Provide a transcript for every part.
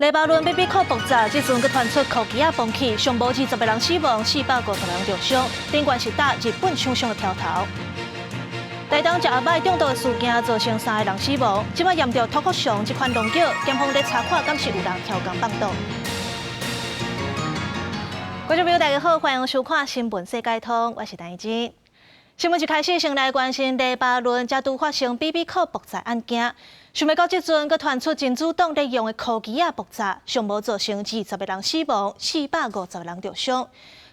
黎巴嫩 BB 扣爆炸，這陣閣傳出箍機仔崩去，上無20個人死亡，450人受傷，頂懸是搭日本廠商的飄頭。台東食鴨仔中毒的事件造成三个人死亡，這擺驗著托福熊這款農藥，檢方咧查看，敢是有人刁工放毒。觀眾朋友大家好，歡迎收看《新聞世界通》，我是陳怡靜。新聞一開始，先來關心黎巴嫩才拄發生 BB 扣爆炸案件，想袂到這陣閣傳出真主黨咧用的箍機仔爆炸，上無造成20個人死亡，450個人受傷。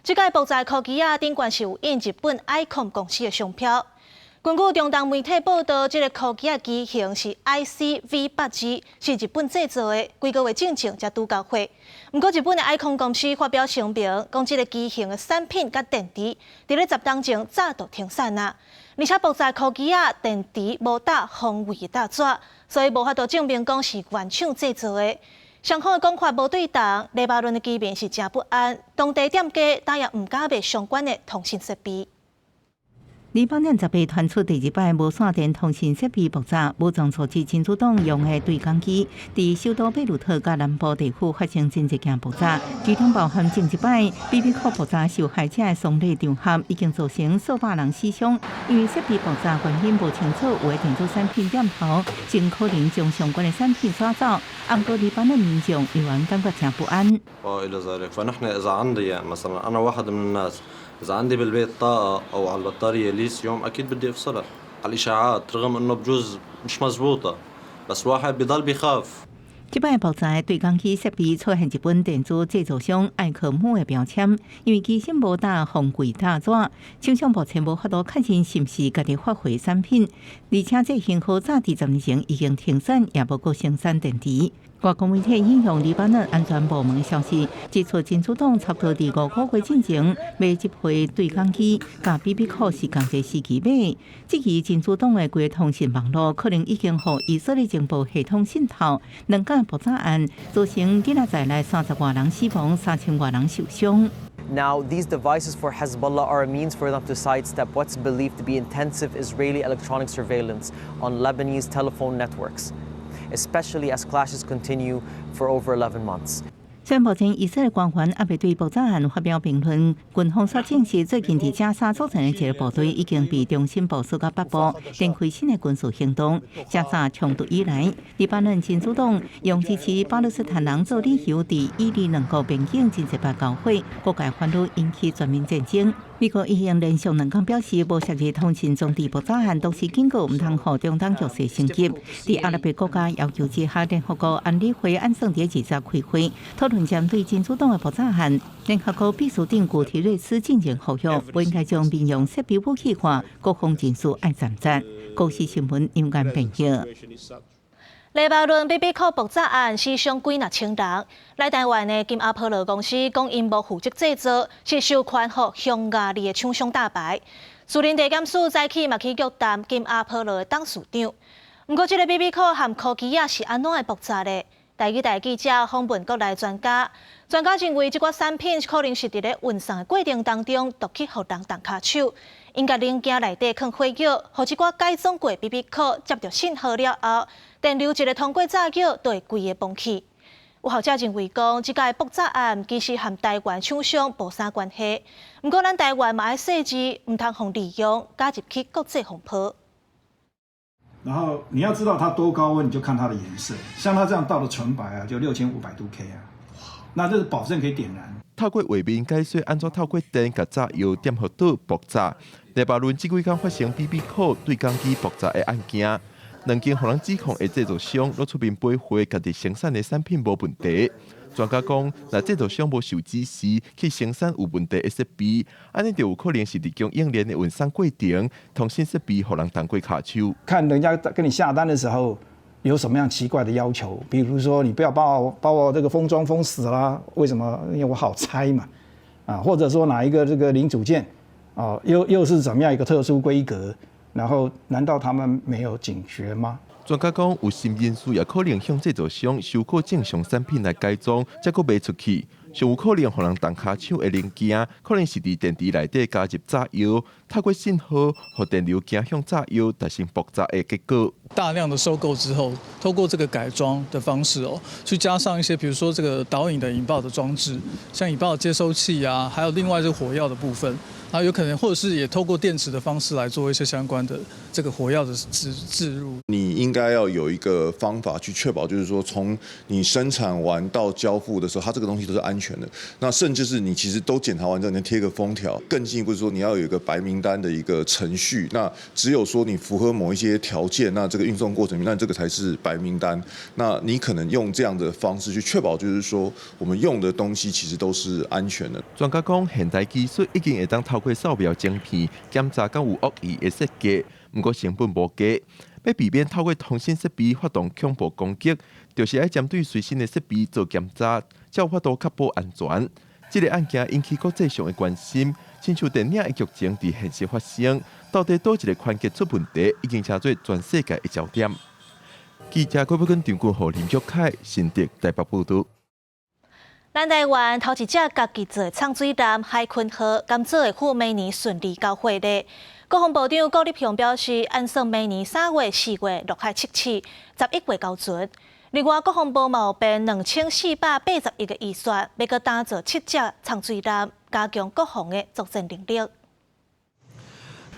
這擺爆炸箍機仔頂懸是有印日本 ICOM 公司的商標。根據中東媒體報道，這个箍機仔機型是 ICV-8G，是日本製造的，幾個月進前才拄交貨。毋過日本的 ICOM 公司發表聲明，講這个機型的產品佮電池，佇咧10冬前早就停產啦。而且爆炸箍機仔電池無貼防偽的貼紙，所以無法度證明講是原廠製造的。雙方的講法無對同，黎巴嫩的居民是誠不安，當地店家當也毋敢賣相關的通訊設備。黎巴嫩10日傳出第二擺無線電通訊設備爆炸，武裝組織真主黨用的對講機，佇首都貝魯特佮南部地區發生真濟件爆炸，其中包含前一擺 BB 扣爆炸受害者的喪禮場合，已經造成數百人死傷。因為設備爆炸原因無清楚，有的電子產品店頭真可能將相關的產品刷走。毋過黎巴嫩民眾依然感覺誠不安。 إذا عندي بالبيت طاقة أو على البطارية ليثيوم أكيد بدي أفصلها على الإشاعات، رغم إنه بجوز مش مزبوطة، بس الواحد بضل بخاف. 這擺爆炸的對講機設備出現日本電子製造商愛科姆的標籤，因為機身無貼防偽貼紙，廠商目前無法度確認是毋是家己發貨產品，而且這型號早佇10年前已經停產，也無閣生產電池。外國媒體引用黎巴嫩安全部門的消息，指出真主黨差不多佇5個月進前買這批對講機，佮 BB 扣是仝一个時期買。這期真主黨的規个通訊網路可能已經予以色列情報系統滲透。兩件爆炸案造成今仔在內30外人死亡，3000外人受傷。 Now, these devices for Hezbollah are a means for them to sidestep what's believed to be intensive Israeli electronic surveillance on Lebanese telephone networks, especially as clashes continue for over 11 months. 雖然目前以色列官員猶未對爆炸案發表評論，軍方卻證實最近佇加沙作戰的一個部隊已經被重新部署到北部，展開新的軍事行動。加沙衝突以來，黎巴嫩真主黨用支持巴勒斯坦人做理由，佇以黎兩國邊境真濟擺交火，各界煩惱引起全面戰爭。美國已經連續兩工表示，無涉及通訊裝置爆炸案，同時警告毋通予中東局勢升級。佇阿拉伯國家要求之下，聯合國安理會按算佇20開會討論針對真主黨的爆炸案。聯合國秘書長古提瑞斯進前呼籲，不應該將民用設備武器化，各方人士愛站站。公視新聞楊間編譯。黎巴嫩 BB 扣爆炸案死傷幾若千人，來台灣的金阿波羅公司講𪜶無負責製造，是授權予匈牙利的廠商打牌。士林地檢署早起嘛去約談金阿波羅的董事長。毋過，這个 BB 扣和箍機仔是按怎會爆炸的？台語台記者訪問國內專家，專家認為這款產品可能是佇咧運送的過程當中，毒去予人動跤手，𪜶共零件內底囥火藥，予這寡改裝過 BB 扣接著信號了後，電流一个通過炸藥，就會規个崩去。有學者認為講，這個爆炸案其實和台灣廠商無啥關係。毋過，咱台灣嘛愛細緻，毋通予利用加入去國際風波。然後你要知道它多高溫，你就看它的顏色。像它這樣到了純白啊，就6500度 K 啊，那這是保證可以點燃。透過畫面解說，按怎透過電共炸藥點予倒爆炸。黎巴嫩這幾工發生 BB 扣對講機爆炸的案件，兩間予人指控的製造商攏出面駁回，家己生產的產品無問題。專家講，若製造商無受指示去生產有問題的設備，按呢就有可能是佇供應鏈的運送過程，通訊設備予人動過跤手。看人家跟你下單的時候有什麼樣奇怪的要求，比如說你不要把我這個封裝封死啦，為什麼？因為我好拆嘛，啊，或者說哪一個這個零組件，哦，又是怎麼樣一個特殊規格？然後難道他們沒有警覺嗎？專家講，有心人士也可能向製造商收購正常產品來改裝，才閣賣出去。上有可能予人動跤手的零件，可能是佇電池內底加入炸藥，透過信號，予電流行向炸藥，達成爆炸的結果。大量的收購之後，透過這個改裝的方式哦，去加上一些，比如說這個導引的引爆的裝置，像引爆接收器啊，還有另外這個火藥的部分，啊，有可能或者是也透過電池的方式來做一些相關的這個火藥的置入。你應該要有一個方法去確保，就是說從你生產完到交付的時候，它這個東西都是安全的。那甚至是你其實都檢查完之後，你貼個封條。更進一步說，你要有一個白名單的一個程序。那只有說你符合某一些條件，那這個運送過程，那這個才是白名單。那你可能用這樣的方式去確保，就是說我們用的東西其實都是安全的。專家講，現代技術已經會當透過掃描晶片檢查敢有惡意的設計，毋過成本無低。欲避免透過通信設備發動恐怖攻擊，就是愛針對隨身的設備做檢查，才有法度確保安全。這个案件引起國際上的關心，親像電影的劇情佇現實發生，到底佗一个環節出問題，已經成做全世界的焦點。記者郭寶根、張君豪、林玉凱，新竹台北報導。咱台灣頭一隻家己做藏水艦海鯤號，敢做會赴明年順利交火咧。國防部長顧立雄表示，按算明年3月、4月落海測試，11月交船。另外，國防部嘛有編2480億个預算，欲閣打造七隻藏水艦，加強國防的作戰能力。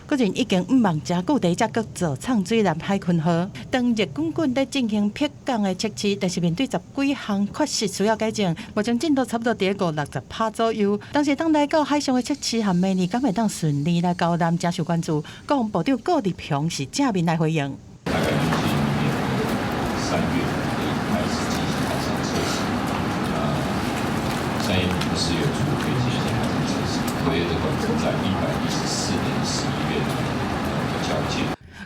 國人已經毋望誠久，第一隻閣造藏水艦海鯤號，當熱滾滾咧進行迫降的測試，但是面對十幾項缺失需要改進，目前進度差不多佇五六十趴左右。但是當來到海上的測試和明年敢會當順利來交艦，誠受關注。國防部長顧立雄是正面來回應。大概預計明年3月可以開始進行海上測試。3月底或4月初可以進行海上測試，合約的管制在114年11月的交件。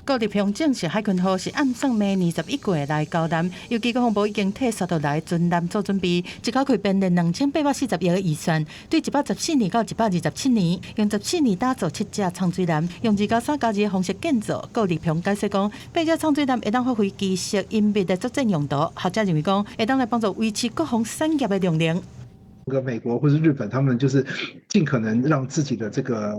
顧立雄證實，海鯤號是按算明年11月來交艦，尤其國防部已經替紲落來軍艦做準備，一口氣編列2840億的預算，對114年到127年，用14年打造七隻藏水艦，用2+3+2的方式建造。顧立雄解釋講，八隻藏水艦會當發揮機械隱秘的作戰用途，學者認為講會當來幫助維持國防產業的量能。個美國或是日本，他們就是盡可能讓自己的這個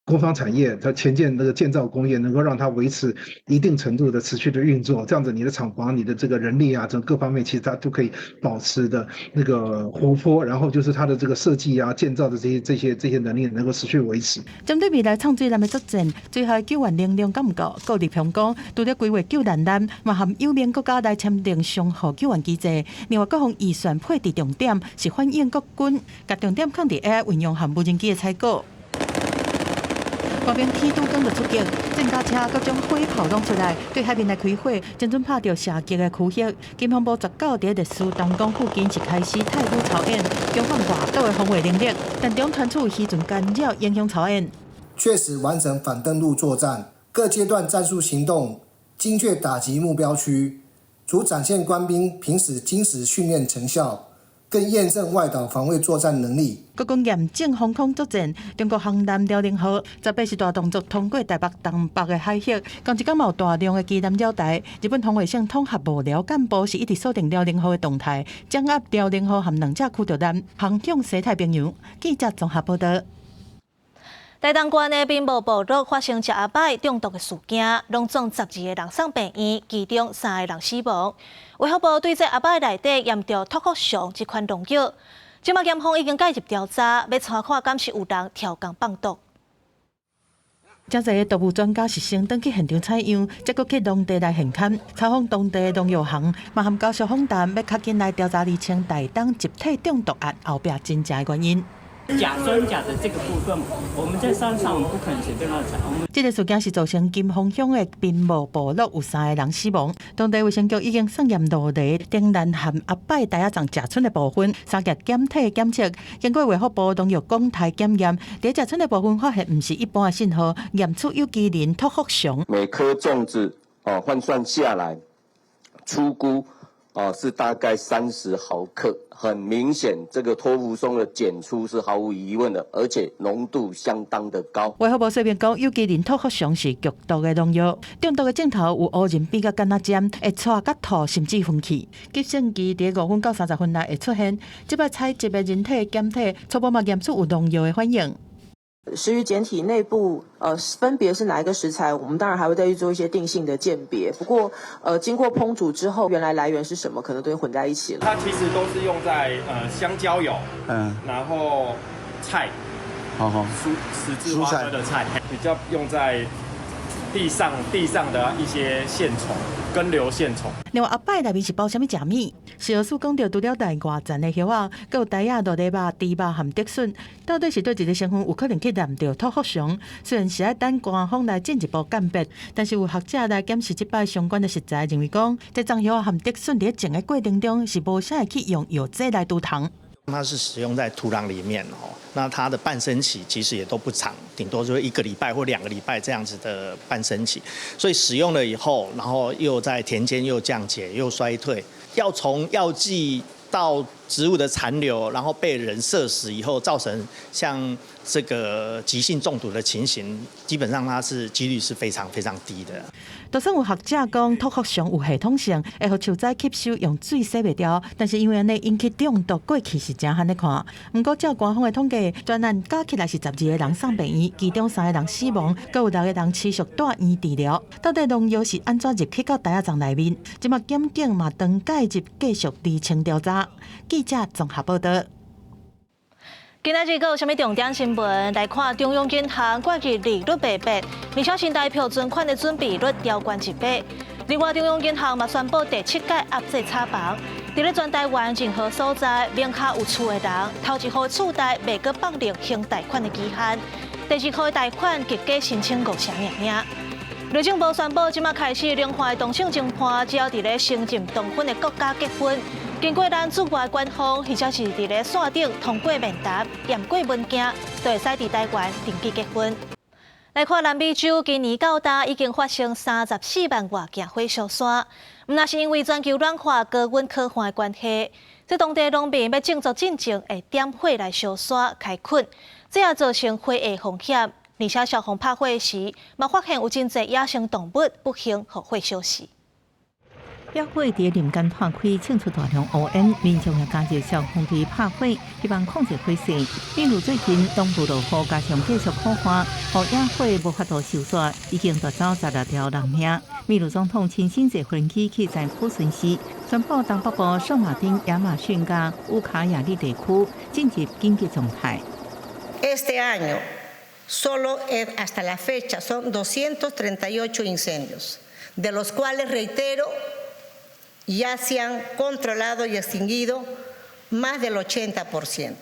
國防產業，它潛艦那個建造工業，能夠讓它維持一定程度的持續的運作，這樣子你的廠房、你的這個人力啊，這各方面其實它都可以保持的那個活潑，然後就是它的這個設計啊、建造的這些能力能夠持續維持。針對未來藏水艦的作戰，最後救援能量敢毋夠？顧立雄講，除了規劃救難艦，嘛和友盟國家來簽訂相互救援機制。另外，國防預算配置重點是反映國軍，共重點放佇 AI 運用和無人機的採購。官兵天拄光就出擊，戰甲車各種火炮攏出來，對海面來開火，精準拍著射擊的區域。金防部19佇歷斯東港附近是開始太鼓操演，強化外島的防衛能力，但中傳出漁船干擾影響操演。確實完成反登陸作戰，各階段戰術行動，精確打擊目標區，除展現官兵平時精實訓練成效，更驗證外島防衛作戰能力。國軍嚴正防空作戰，中國航艦遼寧號18是大動作通過台北東北的海域，仝一工嘛有大量的機艦繞台。日本防衛省統合幕僚幹部是一直鎖定遼寧號的動態，掌握遼寧號和兩隻驅逐艦航向西太平洋。記者綜合報道。台東縣的濱武部落發生食鴨仔中毒的事件，攏總12個人送病院，其中三个人死亡。衛福部對這鴨仔內底驗著托福雄這款農藥，這馬檢方已經介入調查，欲查看敢是有人調工放毒。誠濟毒物專家是先轉去現場採樣，才閣去農地來現勘，查訪當地農藥行，嘛含交涉訪談，欲較緊來調查釐清台東集體中毒案後壁真正的原因。甲酸鉀的這個部分，我們在山上不可能隨便亂採。這个事件是造成金峰鄉的濱武部落有三个人死亡，當地衛生局已經送驗蘆梨、丁蘭和鴨擺袋仔種食賰的部分，三個檢體檢測，經過衛福部農藥公台檢驗，佇食賰的部分發現毋是一般的信號，驗出有機磷托福雄。每顆種子哦換算下來，初估。啊，是大概30毫克，很明顯，這個托福松的檢出是毫無疑問的，而且濃度相當的高。衛福部說明講，有機磷托福松是劇毒的農藥，中毒的症頭有烏人變甲柑仔尖，會掣佮吐，甚至昏去。急性期佇5分到30分內會出現。這擺採集的人體檢體初步嘛驗出有農藥的反應。食魚檢體內部，分別是哪一個食材，我們當然還會再去做一些定性的鑑別。不過，經過烹煮之後，原來來源是什麼，可能都會混在一起了。它其實都是用在香蕉油，然後菜，好好，蔬十字花科的菜，比較用在地上的一些線蟲、根瘤線蟲。另外，後擺內面是包啥物食物？食藥署講著，除了內外層的葉仔，閣有袋仔、酪梨肉、豬肉含竹筍，到底是佗一个成分有可能去染著托福松？雖然是愛等官方來進一步鑑別，但是有學者來檢視這擺相關的食材，認為講，這種葉仔含竹筍佇種的過程中是無啥會去用藥劑來除蟲。它是使用在土壤裡面哦，那它的伴生期其實也都不長，頂多就是1個禮拜或2個禮拜這樣子的伴生期。所以使用了以後，然後又在田間又降解又衰退，要從藥劑到植物的殘留，然後被人攝食以後，造成像這個急性中毒的情形，基本上它是幾率是非常非常低的。就算有學者講托福松有系統性，會予樹仔吸收用水洗袂掉，但是因為按呢引起中毒過去是誠罕咧看。毋過照官方的統計，全案加起來是12個人送病院，其中三個人死亡，閣有六個人持續蹛院治療。到底農藥是按怎入去到袋仔層內面？這馬檢警嘛當介入繼續釐清調查。記者綜合報道。今仔日閣有啥物重點新聞？來看中央銀行決議利率袂變，而且新台票存款的準備率調懸一碼。另外，中央銀行嘛宣布第七屆壓制炒房。佇咧全台灣任何所在，名下有厝的人，頭一戶厝貸袂閣放寬還貸款的期限，第二戶貸款溢價申請5成爾爾。內政部宣布，這馬開始靈活同性情伴，只要佇咧承認同婚的國家結婚，經過咱駐外官方或者是佇咧線頂通過面談、驗過文件，就會使佇台灣登記結婚。來看南美洲，今年到今已經發生34萬外件火燒山，毋但是因為全球暖化、高溫可旱的關係，這當地農民欲種作進前會點火來燒山開墾，這也造成火災風險。而且消防拍火時，嘛發現有真濟野生動物不幸予火燒死。野火佇林間湠開，衝出大量烏煙，民眾也加入消防隊拍火，希望控制火勢。比如最近東部落雨，加上繼續苦旱，予野火無法度收煞，已經奪走16條人命。秘魯總統親身坐飛機去在普順市，宣布東北部聖馬丁、亞馬遜佮烏卡亞利地區進入緊急狀態。 Este año solo hasta la fecha son 238 incendios, de los cuales, reitero, ya se han controlado y extinguido más del 80%.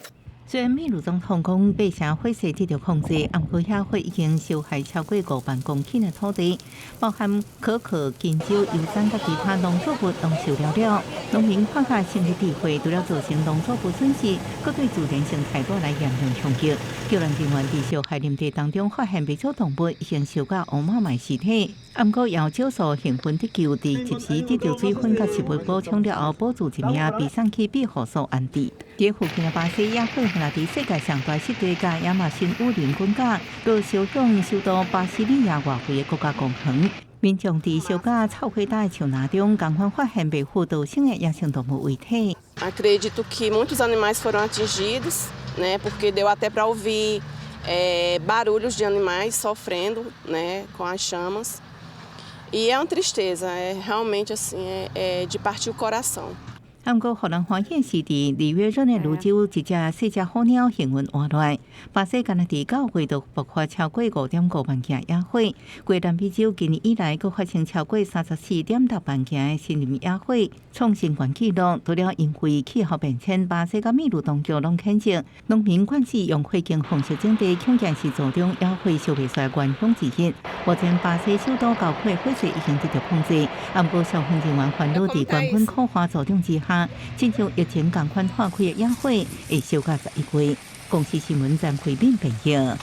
雖然秘魯總統講八成火勢得到控制，毋過野火已經燒害超過5萬公頃的土地，包含可可、金蕉、油杉佮其他農作物攏燒了了。農民看甲新的智慧，除了造成農作物損失，閣對自然生態帶來嚴重衝擊。救援人員佇燒害林地當中發現袂少動物已經燒甲烏麻麻屍體，毋過有少數幸運得救，佇及時得到水分佮食物補充了後，保住一命，被送去庇護所安置。佇附近的巴西野火，若佇世界上大濕地佮亞馬遜雨林滾甲，閣燒向首都巴西利亞外圍的國家公園。民眾佇燒甲臭火焦的樹林中，仝款發現未復逃生的野生動物遺體。 Acredito que muitos animais foram atingidos, né? Porque deu até para ouvir barulhos de animais sofrendo, né? Com as chamas. E é uma tristeza, é realmente assim, é de partir o coração. 毋過，予人歡喜是佇里約熱內盧州一隻細隻虎鳥幸運活落來。巴西干焦佇9月就爆發超過5.5萬件野火，規南美洲今年以來閣發生超過34.6萬件的森林野火，創新懸紀錄。除了因為氣候變遷，巴西佮秘魯當局攏譴責農民慣勢用火警方式種地，恐驚是造成野火燒袂煞元兇之一。目前巴西首都郊區火勢已經得到控制，毋過消防人員煩惱佇高溫苦旱助長之下，親像疫情仝款湠開的野火會燒到11月。公視新聞張惠敏編譯。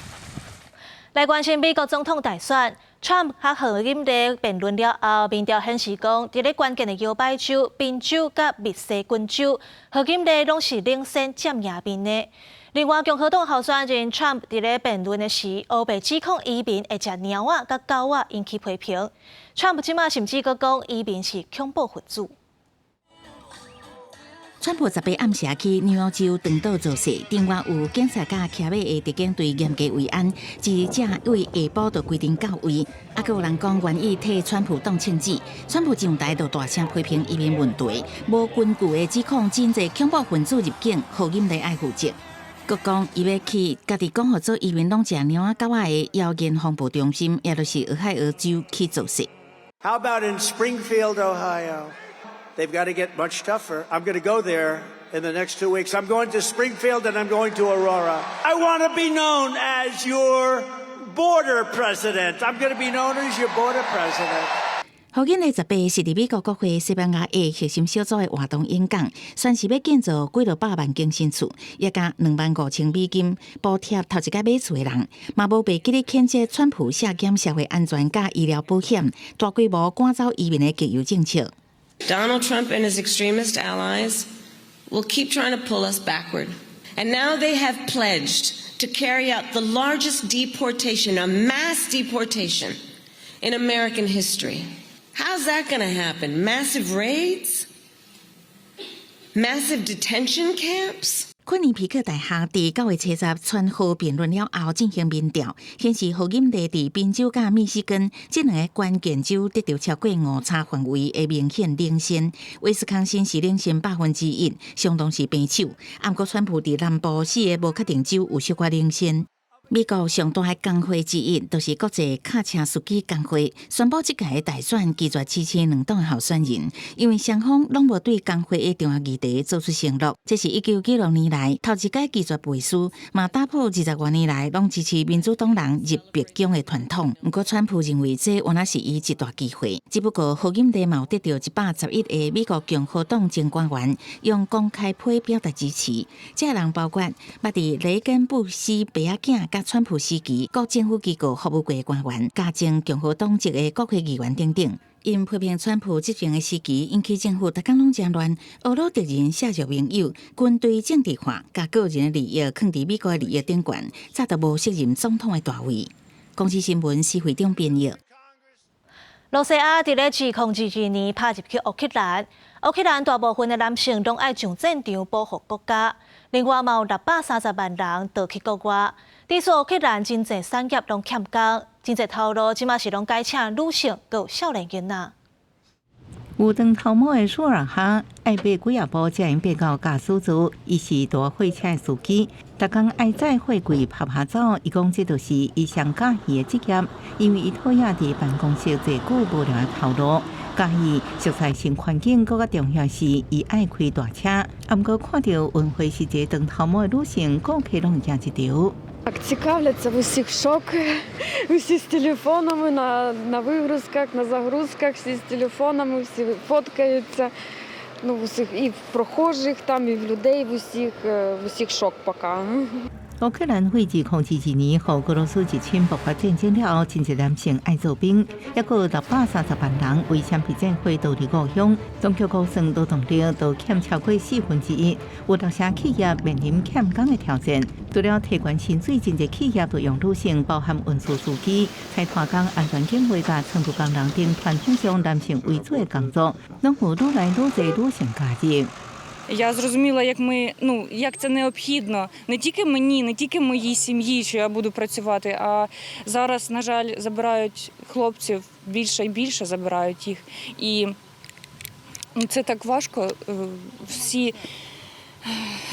來關心美國總統大選， Trump 佮賀錦麗辯論了後，民調顯示講，佇咧關鍵的搖擺州、賓州佮密西根州，賀錦麗攏是領先佔贏面的。另外，共和黨候選人 Trump 佇咧辯論的時，烏白指控移民會食貓仔佮狗仔，引起批評。Trump 這馬甚至閣講移民是恐怖分子。川普18暗時去紐約州長島造勢，另外有警察佮騎馬的特警隊嚴格維安，一正位下晡就規定到位。啊，閣有人講願意替川普擋槍子。川普上台就大聲批評移民問題，無根據的指控真濟恐怖分子入境，賀錦麗愛負責。閣講伊欲去家己講予做移民攏食貓仔狗仔的謠言風暴中心，也就是俄亥俄州去造勢。 How about in Springfield, Ohio? They've got to get much tougher. I'm going to go there in the next 2 weeks. I'm going to Springfield and I'm going to Aurora. I want to be known as your border president. I'm going to be known as your border president. 賀錦麗18是佇美國國會西班牙裔核心小組的活動演講，宣示欲建造幾落百萬間新厝，也共25,000美金補貼頭一擺買厝的人，嘛無袂記得譴責川普削減社會安全佮醫療保險，大規模趕走移民的極右政策。 Donald Trump and his extremist allies will keep trying to pull us backward. And now they have pledged to carry out the largest deportation, a mass deportation in American history. How's that going to happen? Massive raids? Massive detention camps? 昆尼皮克大學佇9月70川賀辯論了後進行民調，顯示賀錦麗佇賓州佮密西根這兩个關鍵州得著超過誤差範圍的明顯領先。威斯康辛是領先1%，相當是平手。毋過川普佇南部四个無確定州有小可領先。美國上大的工會之一，就是國際卡車司機工會，宣布這屆大選拒絕支持兩黨候選人，因為雙方攏無對工會的重要議題做出承諾。這是1996年來頭一擺拒絕背書，嘛打破20外年來攏支持民主黨人入白宮的傳統。毋過，川普認為這原來是伊一大機會。只不過，賀錦麗嘛有得著111個美國共和黨前官員用公開批表達支持，這人包括捌佇雷根、布希爸仔囝佮川普時期各政府機構服務過的官員，佮前共和黨籍的國會議員等等。𪜶批評川普執政的時期，引起政府逐工攏誠亂，呵咾敵人削弱盟友，軍隊政治化，共個人的利益囥佇美國的利益頂懸，早就無適任總統的大位。公視新聞施會長編譯。羅西亞佇咧2022年拍入去烏克蘭，烏克蘭大部分的男性攏愛上戰場保護國家，另外嘛有630萬人逃去國外。致使烏克蘭真濟產業攏欠工，真濟頭路這馬是攏改請女性佮少年囡仔。有長頭毛的舒爾哈愛爬幾仔步才會爬到駕駛座，伊是大貨車的司機，逐工愛載貨櫃趴趴走。伊講這就是伊上佮意的職業，因為伊討厭佇辦公室坐久無聊的頭路，佮意熟悉新環境，閣較重要是伊愛開大車。啊，毋過看著運貨時一個長頭毛的女性，顧客攏會驚一趒。 Так, цікавляться, в усіх шок, усі з телефонами на выгрузках, на загрузках, всі з телефонами, всі фоткаються. Ну, в усіх, і в прохожих там, і в людей, в усіх шок поки. 烏克蘭對2022年予俄羅斯入侵爆發戰爭了後，真濟男性愛做兵，抑閣有630萬人為閃避戰火逃離故鄉。當局估算勞動力都欠超過1/4，有六成企業面臨欠工的挑戰。除了提懸薪水，真濟企業都用女性，包含運輸司機、採拖工、安全警衛、佮倉庫工人等傳統上男性為主的工作，攏有愈來愈濟女性加入。 Я зрозуміла, як ми, ну, як це необхідно не тільки мені, не тільки моїй сім'ї, що я буду працювати, а зараз, на жаль, забирають хлопців більше і більше забирають їх. І це так важко. Всі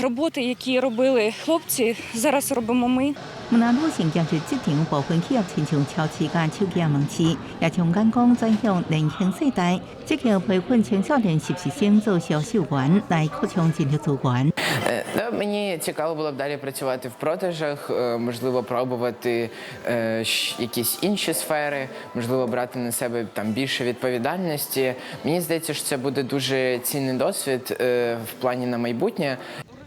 роботи, які робили хлопці, зараз робимо ми. 毋但女性進入職場，部分企業親像超市佮手機仔門市，也將眼光轉向年輕世代，積極培訓青少年實習生做銷售員，來擴充人力資源。 Мені цікаво було б далі працювати в продажах, можливо, пробувати якісь інші сфери, можливо, брати на себе там більше відповідальності. Мені здається, що це буде дуже цінний досвід в плані на майбутнє.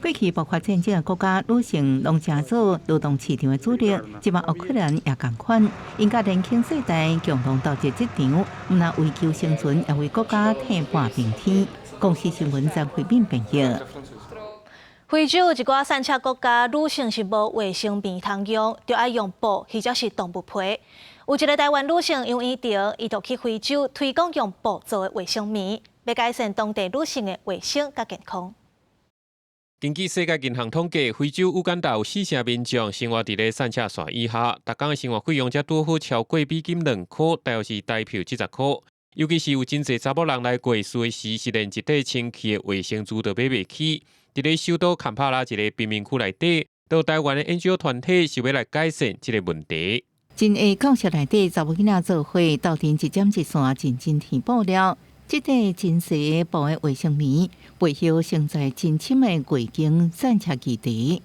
過去爆發戰爭的國家，女性攏成做勞動市場的主力，這擺烏克蘭也仝款，𪜶佮年輕世代共同投入職場，毋但為求生存，也為國家退半邊天。公視新聞張惠敏編譯。非洲一寡散赤國家，女性是無衛生棉通用，著愛用布或者是動物皮。有一个台灣女性楊怡婷，伊就去非洲推廣用布做的衛生棉，欲改善當地女性的衛生佮健康。根據世界銀行統計，非洲烏干達有四成民眾生活佇咧散赤線以下，逐工的生活費用才拄好超過美金2塊，大約是台票70塊。尤其是有真濟查某人來月事時，是連一塊清氣的衛生紙都買袂起。佇咧首都坎帕拉一個貧民區內底，到台灣的研究團體是欲來改善這个問題。真會教室內底查某囡仔做伙鬥陣一針一線，認真填布料。這塊真細布的衛生棉，背後承載真深的月經散赤議題。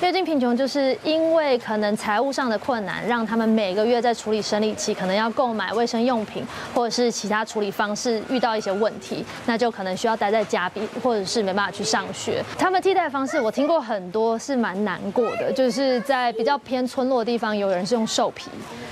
月經貧窮就是因為可能財務上的困難，讓他們每個月在處理生理期，可能要購買衛生用品或者是其他處理方式遇到一些問題，那就可能需要待在家裡，或者是沒辦法去上學。他們替代方式我聽過很多，是蠻難過的，就是在比較偏村落的地方，有人是用獸皮，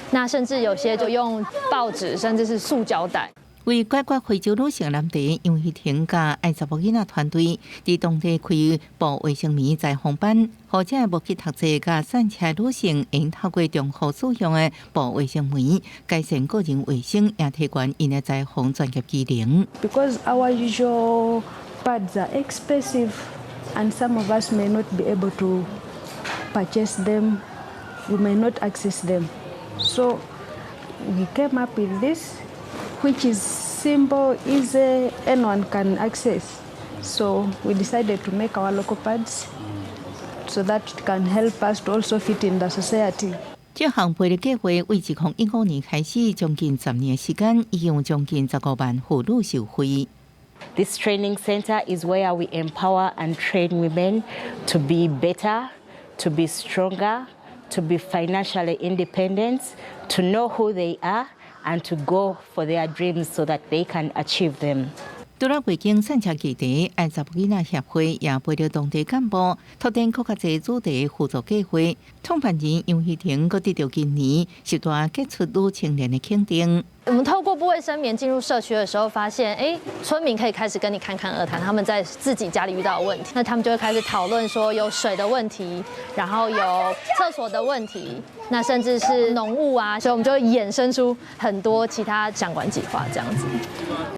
那甚至有些就用報紙，甚至是塑膠袋。為解決非洲女性難題，楊希婷佮愛查某囡仔團隊佇當地開布衛生棉裁縫班，予這無去讀冊佮散赤女性，會透過重複使用的布衛生棉，改善個人衛生，也提懸𪜶的裁縫專業技能。 Because our usual pads are expensive, and some of us may not be able to purchase them, we may not access them. So we came up with this, which is simple, easy, anyone can access. So we decided to make our local pads so that it can help us to also fit in the society. 這項培育計劃為2015年開始，將近10年時間，已經有將近15萬婦女受惠。 This training center is where we empower and train women to be better, to be stronger, to be financially independent, to know who they are, and to go for their dreams so that they can achieve them. 除了月經散赤議題，愛查某囡仔協會也陪著當地幹部拓展閣較濟主題合作計劃。創辦人楊希婷閣得著今年十大傑出女青年的肯定。我們透過布衛生棉進入社區的時候，發現，哎，村民可以開始跟你侃侃而談，他們在自己家裡遇到的問題，那他們就會開始討論說有水的問題，然後有廁所的問題，那甚至是農務啊，所以我們就會衍生出很多其他相關計劃，這樣子。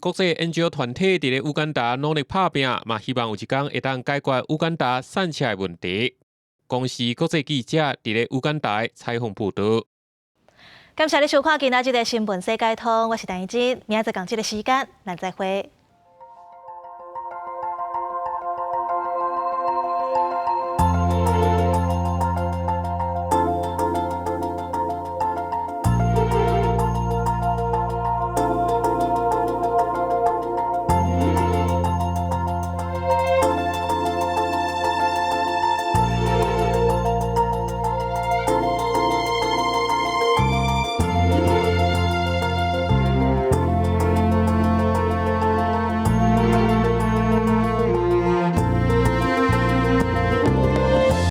國際研究團體佇咧烏干達努力拍拚，嘛希望有一工會當解決烏干達散赤的問題。公視國際記者佇咧烏干達採訪報導。感謝你收看今仔日的新聞世界通，我是陳怡靜，明仔載仝這个時間，咱再會。